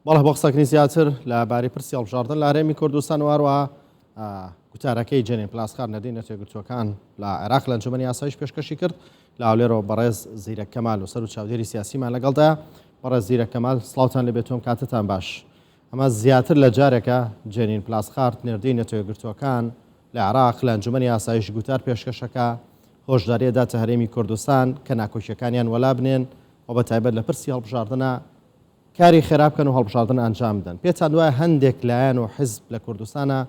بەڵێ بۆ قسەکردنی زیاتر لە بارەی پرسی هەڵبژاردن لە هەرێمی کوردستان و هەروەها گوتارەکەی جێنین پلاسخارت نێردەی نەتەوەیەکگرتووەکان لە عێراق لە ئەنجومەنی ئاسایش پێشکەشی کرد لە هەولێرەوە بەڕێز زیرەک کەمال و سەر و چاودێری سیاسیمان لەگەڵدا بەڕێز زیرەک کەمال سڵاوتان لێبێت و کاتتان باش ئەمە زیاتر لە جارێکە جێنین پلاسخارت نێردەی نەتەوەیەکگرتووەکان لە عێراق لە ئەنجومەنی ئاسایش گوتار پێشکەشەکە هۆشداریە داتە هەرێمی کوردستان کە ناکۆکیەکانیان وەلا بنێن و بە تایبەت لە پرسی هەڵبژاردنە کاری خێرا بکەن و هەڵبژاردن ئەنجام بدەن. پێتان وایە هەندێک لایەن و حزب لە کوردستانا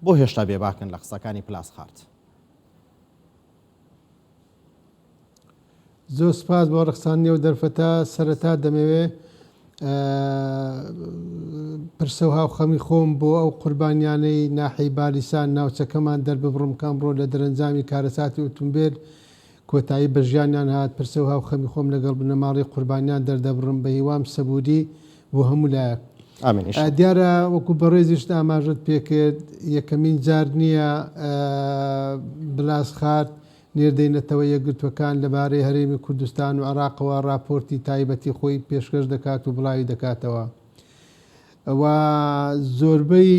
بۆ هێشتا بێباکن لە قسەکانی پلاسخارت؟ زۆر سپاس بۆ ڕەخساندنی ئەو دەرفەتە. سەرەتا دەمەوێ پرسە و هاوخەمی خۆم بۆ ئەو قوربانیانەی ناحیەی بالیسان ناوچەکەمان دەرببڕم کە ئەمڕۆ لە دەرەنجامی کارەساتی ئوتومبێل کۆتایی بە ژیانیان هات، پرسە و هاوخەمی خۆم لەگەڵ بنەماڵەی قوربانیان دەردەبڕم، بەهیوام سەبووری بۆ هەموو لایەک. ئامین ان شاء اللە. دیارە وەکو بەڕێزیشت ئاماژەت پێکرد یەکەمین جار نییە بلاسخارت نێردەی نەتەوە یەکگرتووەکان لەبارەی هەرێمی کوردستان و عێراقەوە ڕاپۆرتی تایبەتی خۆی پێشکەش دەکات و بڵاوی دەکاتەوە و زۆربەی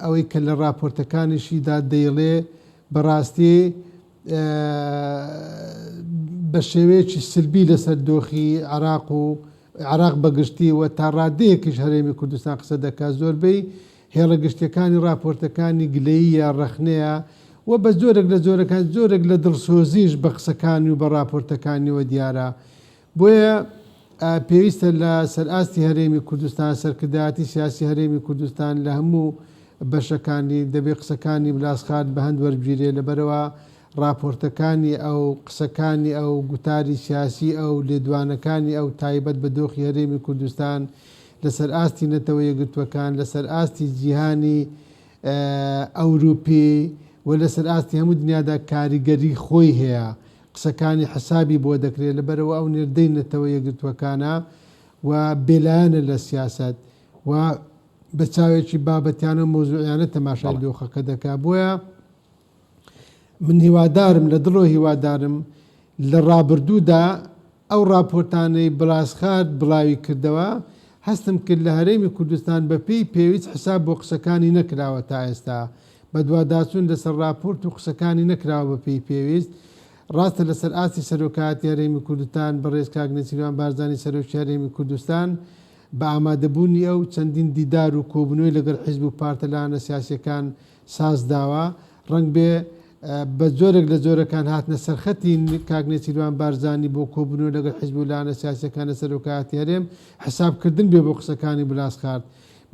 ئەوەی کە لە ڕاپۆرتەکانیشیدا دەیڵێ بەڕاستی بە شێوەیەکی سلبی لەسەر دۆخی عێراق و عێراق بە گشتی و تا ڕادەیەکیش هەرێمی کوردستان قسە دەکات، زۆربەی هێڵە گشتیەکانی ڕاپۆرتەکانی گلەییە، ڕەخنەیە و بە جۆرێک لە جۆرەکان جۆرێک لە دڵسۆزیش بە قسەکانی و بە ڕاپۆرتەکانیەوە دیارە. بۆیە پێویستە لە سەر ئاستی هەرێمی کوردستان، سەرکردایەتی سیاسی هەرێمی کوردستان لە هەموو بەشەکانی، دەبێ قسەکانی بلاسخارت بە هەند وەربگیرێ، لەبەرئەوە ڕاپۆرتەکانی ئەو، قسەکانی ئەو، گوتاری سیاسی ئەو، لێدوانەکانی ئەو تایبەت بە دۆخی هەرێمی کوردستان لە سەر ئاستی نەتەوە یەکگرتووەکان، لە سەر ئاستی جیهانی ئەوروپی و لە سەر ئاستی هەموو دنیادا کاریگەری خۆی هەیە. قسەکانی حسابی بۆ دەکرێت لەبەرئەوە ئەو نێردەی نەتەوە یەکگرتووەکانە و بێلایەنە لە سیاسەت و بە چاوێکی بابەتیانە و مەوزوعیانە تەماشای دۆخەکە دەکات بۆیە من هیوادارم لە دڵەوە هیوادارم لە ڕابردوودا ئەو ڕاپۆرتانەی بلاسخارت بڵاوی کردەوە هەستم کرد لە هەرێمی کوردستان بەپێی پێویست حساب بۆ قسەکانی نەکراوە تا ئێستا بەدواداچوون لەسەر ڕاپۆرت و قسەکانی نەکراوە بەپێی پێویست. ڕاستە لەسەر ئاستی سەرۆکایەتی هەرێمی کوردستان بەڕێز کاک نێچیرڤان بارزانی سەرۆکی هەرێمی کوردستان بە ئامادەبوونی ئەو چەندین دیدار و کۆبوونەوەی لەگەڵ حیزب و پارتە لایەنە سیاسیەکان سازداوە ڕەنگبێ بە جۆرێک لە جۆرەکان هاتنە سەرخەتی کاک نێچیرڤان بارزانی بۆ کۆبوونەوە لەگەڵ حیزب و لایەنە سیاسیەکان لە سەرۆکایەتی هەرێم حسابکردن بێ بۆ قسەکانی بلاسخارت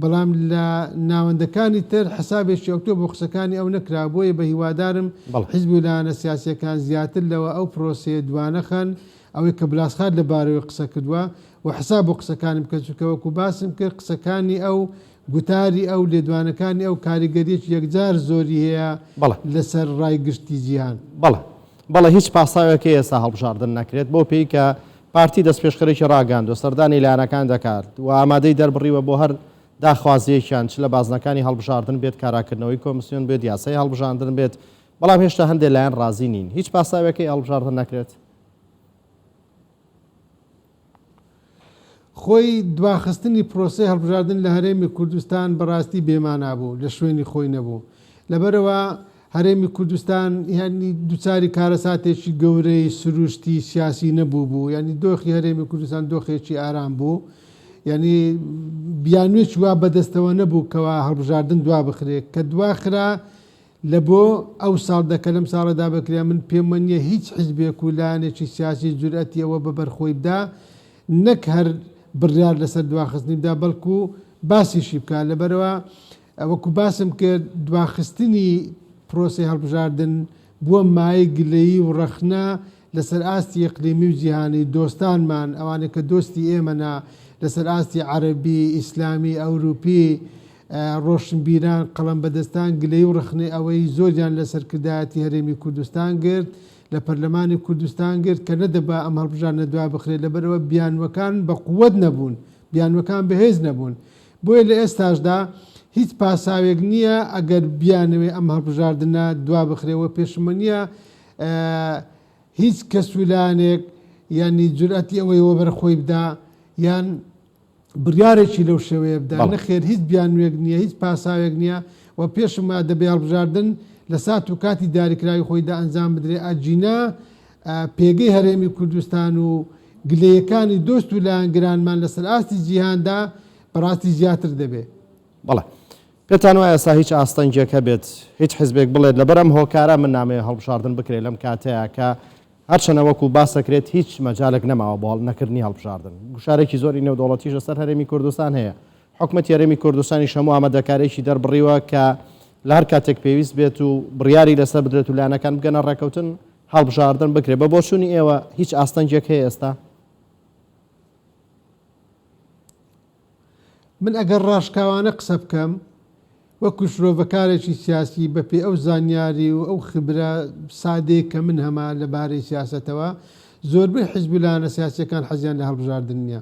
بەڵام لە ناوەندەکانی تر حسابێکی ئەوتۆ بۆ قسەکانی ئەو نەکرا، بۆیە بە هیوادارم حیزب و لایەنە سیاسییەکان زیاتر لەوە ئەو پرۆسەیە دوانەخەن، ئەوەی کە بلاسخارت لە بارەوەی قسە کردوە و حساب بۆ قسەکانی بکەن، چونکە وەکو باسم کرد قسەکانی ئەو، گوتاری ئەو، لێدوانەکانی ئەو کاریگەرییەکی یەکجار زۆری هەیە لەسەر ڕای گشتی جیهان. بەڵێ بەڵێ هیچ پاساوێک هەیە ئێستا هەڵبژاردن نەکرێت بەو پێی کە پارتی دەستپێشخەرێکی ڕاگەیاندووە سەردانی لایەنەکان دەکات و ئامادەی دەربڕیوە بۆ هەر داخوازییەکیان چ لە بازنەکانی هەڵبژاردن بێت، کاراکردنەوەی کۆمسیۆن بێت، یاسای هەڵبژاردن بێت، بەڵام هێشتا هەندێک لایەن ڕازی نین. هیچ پاساوێک هەیە هەڵبژاردن نەکرێت؟ خۆی دواخستنی پرۆسەی هەڵبژاردن لە هەرێمی کوردستان بەڕاستی بێمانا بوو، لە شوێنی خۆی نەبوو. لەبەرئەوە هەرێمی کوردستان یانی دوچاری کارەساتێکی گەورەی سروشتی سیاسی نەبوو بوو یانی دۆخی هەرێمی کوردستان دۆخێکی ئارام بوو یانی بیانوێکی وا بەدەستەوە نەبوو کەوا هەڵبژاردن دوا بخرێت کە دواخرا لە بۆ ئەو ساڵ دەکە لەم ساڵەدا بکرێ من پێم وە نییە هیچ حیزبێک و لایەنێکی سیاسی جورئەتی ئەوە بە بەر خۆی بدا نەک هەر بڕیار لەسەر دواخستنی بدا بەڵکو باسیشی بکا لەبەرئەوە وەکو باسم کرد دواخستنی پرۆسەی هەڵبژاردن بووە مایەی گلەیی و ڕەخنە لەسەر ئاستی ئیقلیمی و جیهانی، دۆستانمان، ئەوانەی کە دۆستی ئێمەنە لەسەر ئاستی عەرەبی، ئیسلامی، ئەوروپی، ڕۆشنبیران، قەڵەمبەدەستان گلەیی و ڕەخنەی ئەوەی زۆریان لە سەرکردایەتی هەرێمی کوردستان گرت، لە پەرلەمانی کوردستان گرت کە نەدەبا ئەم هەڵبژاردنە دوابخرێت، لەبەرئەوە بیانووەکان بە قوەت نەبوون، بیانووەکان بەهێز نەبوون. بۆیە لە ئێستاشدا هیچ پاساوێک نییە ئەگەر بیانەوێ ئەم هەڵبژاردنە دوابخرێ و پێشمە نییە هیچ کەس و لایەنێک یانی جورئەتی ئەوەی وەبەر خۆی بدا یان. بڕیارێکی لەو شێوەیە بدا، نەخێر هیچ بیانوویەک نییە، هیچ پاساوێک نییە و پێشم وایە دەبێ هەڵبژاردن لە سات و کاتی دیاریکراوی خۆیدا ئەنجام بدرێ، ئەگینا پێگەی هەرێمی کوردستان و گلەیەکانی دۆست و لایەنگرانمان لەسەر ئاستی جیهاندا بەڕاستی زیاتر دەبێ. بەڵێ. پێتان وایە ئێستا هیچ ئاستەنگێک هەبێت هیچ حزبێک بڵێت لەبەر ئەم هۆکارە من نامەوێ هەڵبژاردن بکرێت لەم کاتەیا کە هەرچەنە وەکو باس دەکرێت هیچ مەجالێک نەماوە بۆ نەکردنی هەڵبژاردن. گوشارێکی زۆری نێودەوڵەتیش لەسەر هەرێمی کوردستان هەیە. حکومەتی هەرێمی کوردستانیش هەموو ئامادەکارییەکی دەربڕیوە کە لە هەر کاتێک پێویست بێت و بڕیاری لەسەر بدرێت و لایەنەکان بگەنە ڕێککەوتن، هەڵبژاردن بکرێت. بە بۆچوونی ئێوە هیچ ئاستەنگێک هەیە ئێستا؟ من ئەگەر ڕاشکاوانە قسە بکەم، وەکو شرۆڤەکارێکی سیاسی بە پێی ئەو زانیاری و ئەو خبرە سادەیە کە من هەمە لە بارەی سیاسەتەوە، زۆربەی حیزب و لایەنە سیاسیەکان حەزیان لە هەڵبژاردن نیە.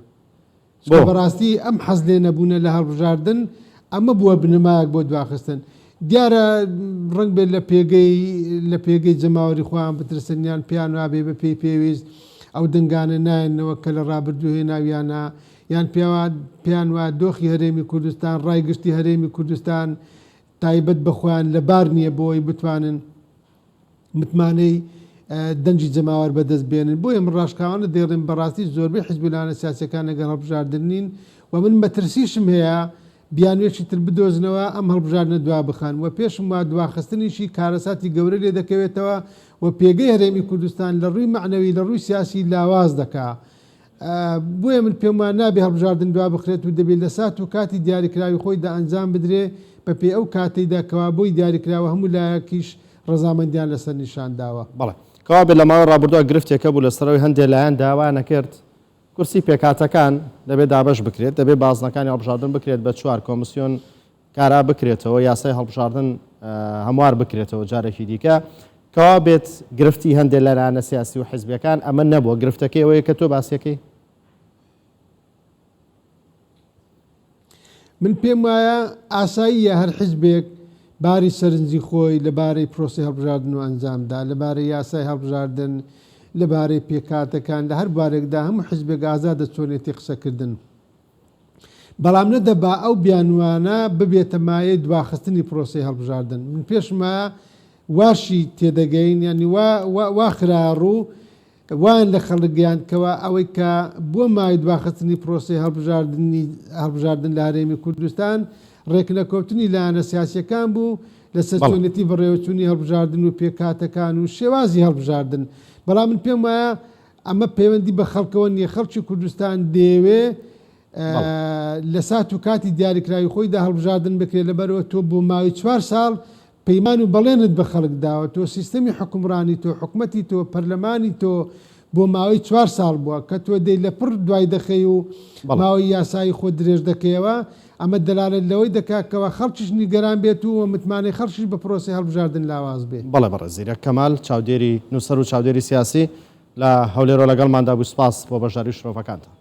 چونکە بەڕاستی ئەم حەز لێ نەبوونە لە هەڵبژاردن ئەمە بووە بنەمایەک بۆ دواخستن. دیارە ڕەنگ بێت لە پێگەی لە پێگەی جەماوەری خۆیان بترسن یان پێیان وابێ بە پێی پێویست ئەو دەنگانە نایەنەوە کە لە ڕابردوو هێناویانە یان پێیان وایە دۆخی هەرێمی کوردستان، ڕای گشتی هەرێمی کوردستان تایبەت بە خۆیان لەبار نییە بۆ ئەوەی بتوانن متمانەی دەنگی جەماوەر بەدەست بێنن. بۆیە من ڕاشکاوانە دەیڵێم بەڕاستی زۆربەی حیزب و لایەنە سیاسییەکان لەگەڵ هەڵبژاردن نین و من مەترسیشم هەیە بیانوویەکی تر بدۆزنەوە ئەم هەڵبژاردنە دوابخەن و پێشم وایە دواخستنیشی کارەساتی گەورە لێدەکەوێتەوە و پێگەی هەرێمی کوردستان لە ڕووی مەعنەوی لە ڕووی سیاسی لاواز دەکا. بۆیە من پێم وایە نابێ هەڵبژاردن دوابخرێت و دەبێ لە سات و کاتی دیاریکراوی خۆیدا ئەنجام بدرێ بە پێی ئەو کاتەیدا کەوا بۆی دیاریکراوە هەموو لایەکیش ڕەزامەندیان لەسەر نیشان داوە. بەڵێ. کەوابێ لە ماوەی ڕابردووە گرفتێک هەبوو لەسەر ئەوەی هەندێ لایەن داوایان ئەکرد کورسی پێکهاتەکان دەبێ دابەش بکرێت، دەبێ بازنەکانی هەڵبژاردن بکرێت بە چوار کۆمسیۆن کارا بکرێتەوە، یاسای هەڵبژاردن هەموار بکرێتەوە جارێکی دیکە. کەوابێت گرفتی هەندێک لە لایەنە سیاسی و حزبیەکان ئەمە نەبووە، گرفتەکەی ئەوەیە کە تۆ باسیەکەی؟ من پێم وایە ئاساییە هەر حزبێک باری سەرنجی خۆی لەبارەی پرۆسەی هەڵبژاردن و ئەنجامدا، لەبارەی یاسای هەڵبژاردن، لەبارەی پێکهاتەکان، لە هەر بوارێکدا هەموو حزبێک ئازادە چۆنێتی قسەکردن. بەڵام نەدەبا ئەو بیانووانە ببێتە مایەی دواخستنی پرۆسەی هەڵبژاردن. من پێشم وایە واشی تێدەگەین، یانی وا وا خرایە ڕوو، وایان لە خەڵک گەیاند کەوا ئەوەی کە بووە مایەی دواخستنی پرۆسەی هەڵبژاردنی هەڵبژاردن لە هەرێمی کوردستان، ڕێکنەکەوتنی لایەنە سیاسییەکان بوو لەسەر چۆنێتی بەڕێوەچوونی هەڵبژاردن و پێکهاتەکان و شێوازی هەڵبژاردن. بەڵام من پێم وایە ئەمە پەیوەندی بە خەڵکەوە نییە، خەڵکی کوردستان دەیەوێ لە سات و کاتی دیاریکراوی خۆیدا هەڵبژاردن بکرێت، لەبەرئەوە تۆ بۆ ماوەی چوار ساڵ پەیمان و بەڵێنت بە خەڵک داوە، تۆ سیستەمی حوکمڕانی تۆ، حکومەتی تۆ، پەرلەمانی تۆ بۆ ماوەی چوار ساڵ بووە، کە تۆ دێی لەپڕ دوای دەخەی و ماوەی یاسایی خۆت درێژ دەکەیەوە، ئەمە دەلالەت لەوەی دەکات کەوا خەڵکیش نیگەران بێت و متمانەی خەڵکیش بە پرۆسەی هەڵبژاردن لاواز بێ. بەڵێ بەڕێز زیرەک کەمال، چاودێری نووسەر و چاودێری سیاسی لە هەولێرەوە لەگەڵماندا بوو، سوپاس بۆ بەشداری و شرۆڤەکانتان.